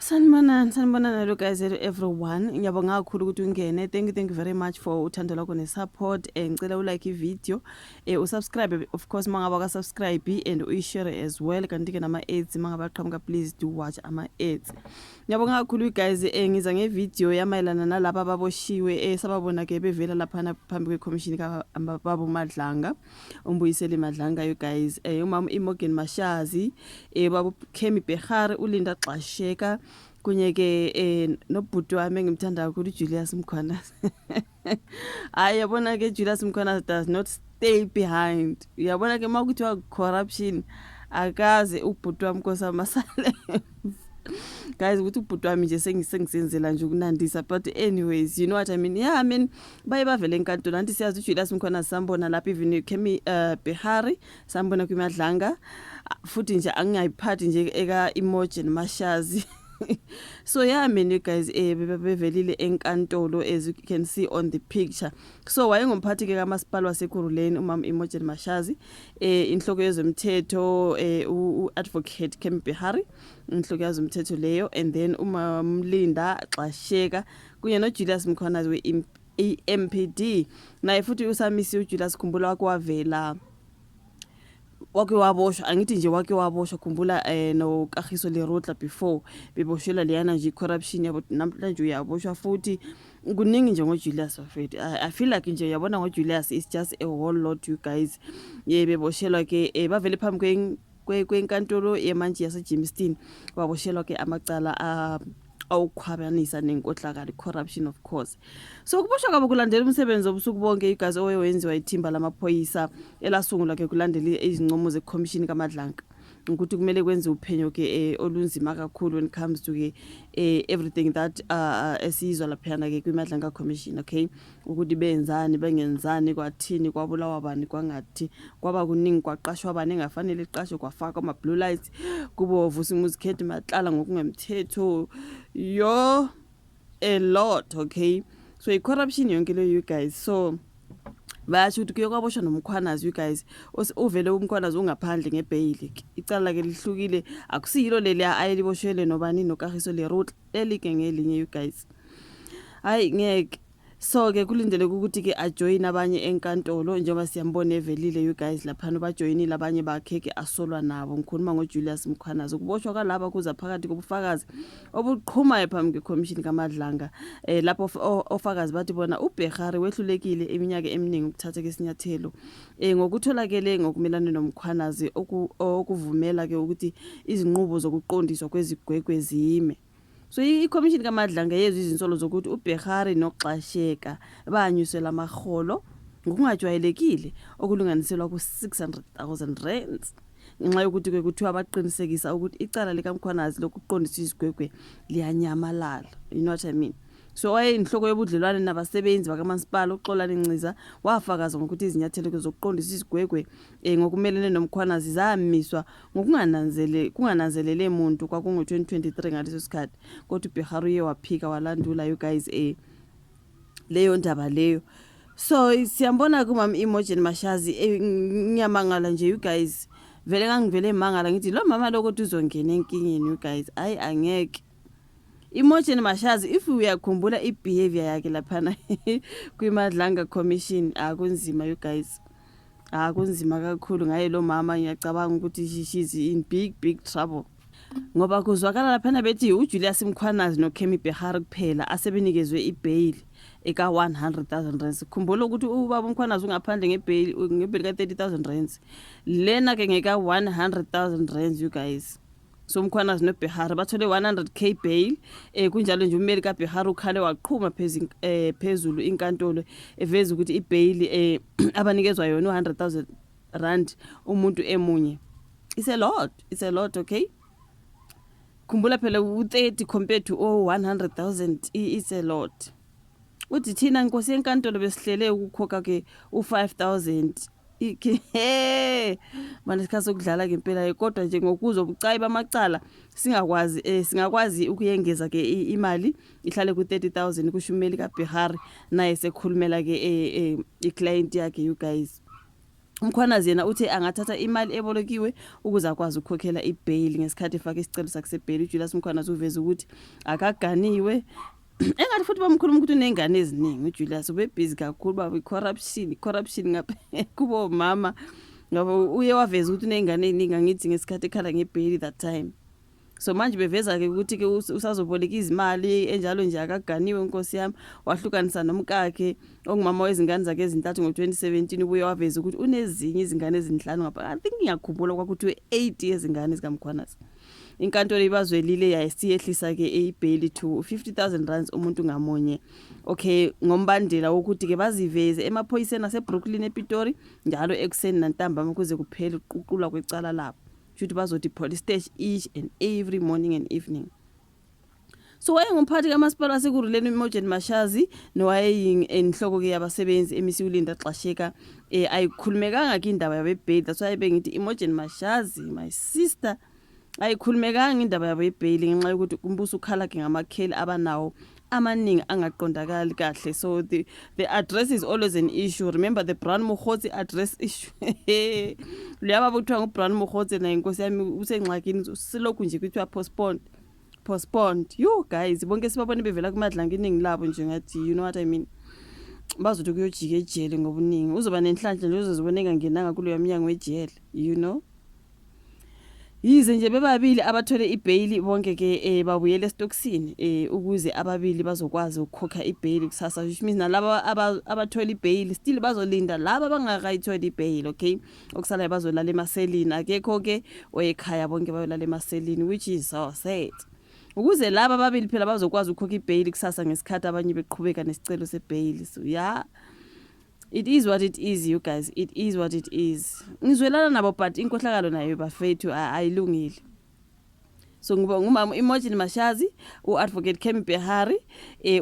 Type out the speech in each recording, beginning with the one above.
Sanibonani, sanibonani, hello guys, hello everyone. Ngiyabonga kakhulu ukuthi ungene. Thank you, thank you very much for uthando lwakho ne-support. Ngicela u-like i-video, usubscribe of course mangabe ka-subscribe and uyishare as well. Kanti ke nama-ads mangabe aqhamuka, please do watch ama-ads. Ngiyabonga kakhulu guys, ngiza nge-video yamayelana nalaba ababoshiwe sababona ke bevela laphana phambi kwe-commission kababa Madlanga. UMbuyiseli Madlanga, you guys. Umama Imogen Mashazi, baba Kemi Behar, uLinda Xasheka kunye ke nobhuti wami engimthanda kakhulu, uJulius Mkhwanazi. Hayi, yabona ke, Julius Mkhwanazi does not stay behind. Uyabona ke, makuthiwa corruption, akaze ubhuti wami kosamasale guys, ukuthi ubhuti wami nje sengisenzela nje ukunandisa, but anyways, you know what I mean. Yeah, I mean, baye bavele enkantolo. Anti siyazi uJulius Mkhwanazi sambona lapha, even Kemi Behari sambona kwiMadlanga, futhi nje angingayiphathi nje eka Imogen Mashazi. So yeah, I mean, you guys, bevelile enkantolo as you can see on the picture. So wayengumphathi ke kamasipala waseKurhuleni umama Imogen Mashazi, inhloko yezomthetho u-advocate Kemi Behari, inhloko yezomthetho leyo, and then uma Mlinda Xasheka kunye noJulius Mkhwanazi we-MPD naye futhi usamisi. uJulius, khumbula, wake wavela, wake waboshwa, angithi nje wake waboshwa, khumbula, noKagiso Lerutla before beboshelwa leyana nje corruption yabo. Namhlanje uyaboshwa futhi. Kuningi nje ngoJulius bafethu. I feel like nje, uyabona, ngoJulius it's just a whole lot, you guys. Ye, beboshelwa ke, bavele phambi kwenkantolo yemantshi yaseGermiston, baboshelwa ke amacala awukhwabanisa nenkohlakalo, corruption of course. So ukuboshwa kwabo kulandela umsebenzi obusuku bonke igazi oye wenziwa ithimba lamaphoyisa elasungulwa ke kulandela izincomo zekhomishini kaMadlanga ukuthi kumele kwenze uphenyo ke olunzima kakhulu when it comes to ke everything that esiyizwa laphayana ke kwiMadlanga Commission, okay, ukuthi benzani, bengenzani, kwathini, kwabulawa bani, kwangathi kwaba kuningi, kwaqashwa bani engafanele iqashwe, kwafakwa ama-blue lights kubo Vusimuzi Cat Matlala ngokungemthetho, yo, a lot, okay. So i-corruption yonke leyo, you guys. So bayasho ukuthi kuye kwaboshwa noMkhwanazi, you guys. Uvele uMkhwanazi ungaphandle ngebheyili ke. Icala lake lihlukile, akusiyilo leli ayeliboshwele nobani, noKagiso Lerutla, lelike ngelinye, you guys. Hayi, ngeke. So ke kulindeleke ukuthi ke ajoyine abanye enkantolo njengoba siyambona evelile, you guys, laphana bajoyinile abanye bakhe ke asolwa nabo. Ngikhuluma ngoJulius Mkhwanazi. Ukuboshwa kwalaba kuza phakathi kobufakazi obuqhumayo phambi kwekhomishini kaMadlanga, lapho ofakazi bathi bona uBehari wehlulekile iminyaka eminingi ukuthatha ke isinyathelo ngokutholakele ngokumelana noMkhwanazi okuvumela ke ukuthi izinqubo zokuqondiswa kwezigwegwe zime. So ikhomishini kaMadlanga yezwa izinsolo zokuthi uBehari noXasheka banyusela amaholo ngokungajwayelekile okulinganiselwa ku-600,000 rands ngenxa yokuthi-ke kuthiwa baqinisekisa ukuthi icala likaMkhwanazi lokuqondisa izigwegwe liyanyamalala, you know what I mean. So wayeyinhloko yobudlelwane nabasebenzi bakamasipala uXolani Nciza wafakaza ngokuthi izinyathelo zokuqondisa izigwegwe ngokumelene noMkhwanazi zamiswa ngokungananzele kungananzelele muntu kwakungo-2023 ngaleso sikhathi, kodwa uBehari uye waphika walandula, you guys, leyo ndaba leyo. So siyambona kumama Imogen Mashazi. Ngiyamangala nje, you guys, vele ngangivele mangala ngithi lo mama lokuthi uzongena enkingeni, you guys. Hayi, angeke. Imogen Mashazi, if uyakhumbula i-behavior yakhe laphana kwiMadlanga Commission, akunzima, you guys, akunzima kakhulu ngaye lo mama. Ngiyacabanga ukuthi she's in big, big trouble ngoba kuzwakala laphana bethi uJulius Mkhwanazi noKemi Behar kuphela asebenikezwe ibail eka 100,000 rands. Khumbula ukuthi ubaba uMkhwanazi ungaphandle ngebail ka 30,000 rands, lena ke ngeka 100,000 rands, you guys. So uMkhwanazi noBehar bathole 100K bail. Kunjalo nje ummeli kaBehar ukhale waqhuma phezulu inkantolo eveza ukuthi ibail abanikezwa yona u100,000 rand umuntu emunye, it's a lot, it's a lot, okay. Khumbula phela u30 compared to oh 100,000, it's a lot. Uthi thina, nkosi yenkantolo, besihlele ukukhokha ke u5000. He manje isikhathi sokudlala ngempela, kodwa nje ngokuzwa ubucayi bamacala singakwazi ukuyengeza ke imali ihlale ku30000, kusho ummeli kaBihari naye sekhulumela ke iclient yakhe, you guys. UMkhwanazi yena uthe angathatha imali ebolekiwe ukuze akwazi ukukhokhela ibheyili ngesikhathi efaka isicelo sakhe sebheyili. UJulius Mkhwanazi uveze ukuthi akaganiwe engathi futhi bamkhuluma ukuthi uney'ngane eziningi. UJulius ubebhizi kakhulu baba, i-corruption, i-corruption ngapha kubomama, ngoba uye waveza ukuthi uney'ngane ey'ningi, angithi, ngesikhathi ekhala ngebheyili that time. So manje beveza-ke ukuthi-ke usazoboleka izimali enjalo nje, akaganiwe, nkosi yami, wahlukanisa nomkakhe ongumama wezingane zakhe ezintathu ngo-2017. Ubuye waveza ukuthi unezinye izingane ezinhlanu ngapha. I think ngiyakhumbula kwakuthiwe 8 yezingane zikaMkhwanazi. Inkantolo ibazwelile, yayisiyehlisa-ke ibheyili to R50 000 umuntu ngamunye, okay, ngombandela wokuthi-ke baziveze emaphoyiseni aseBrooklyn ePitori njalo ekuseni nantambama kuze kuphele ukuqulwa kwecala labo. Shuthi bazothi police station each and every morning and evening. So wayengumphathi kamasipala waseKurhuleni uImogen Mashazi nowayeyinhloko-ke yabasebenzi eMC uLinda Gxasheka. Ayikhulumekanga ke indaba yabe-bail. That's why bengithi Imogen Mashazi, my sister, ayikhulumekanga indaba yabo ye-bail ngenxa yokuthi umbuso ukhala ke ngamakheli abanawo amaningi angaqondakali kahle. So the address is always an issue. Remember the Brown Mogotsi address issue? Loya baba kuthiwa nguBrown Mogotsi naye, inkosi yami, usengxakini, silokhu nje kuthiwa postponed, postponed. You guys bonke sibabone bevela kuMadlanga, iningi labo nje, ngathi, you know what I mean, bazothi kuyojika ejele ngobuningi. Uzoba nenhlanhla nje uzozibona engangenanga kuloya mnyango wejele. Yize nje bebabili abathole ibheyili, bonke ke babuyele esitokisini ukuze ababili bazokwazi ukukhokha ibheyili kusasa, which means nalaba abathola ibheyili still bazolinda laba abangakayitholi ibheyili, okay? Okusalayo bazolala emaselini. Akekho ke oyekhaya, bonke bayolala emaselini, which is so sad, ukuze laba ababili phela bazokwazi ukukhokha ibheyili kusasa ngesikhathi abanye beqhubeka nesicelo sebheyili. So yeah, it is what it is, you guys, it is what it is. Ngizwelana nabo, but inkohlakalo nayo, bafethu, ayilungile. So ngiba ngumama Imogen Mashazi, uadvocate Kemi Behari,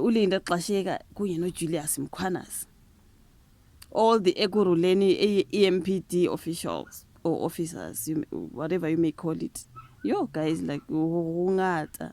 uLinda Gxasheka kunye noJulius Mkhwanazi, all the Ekurhuleni EMPD officials or officers, whatever you may call it. Yo guys, like, kungata.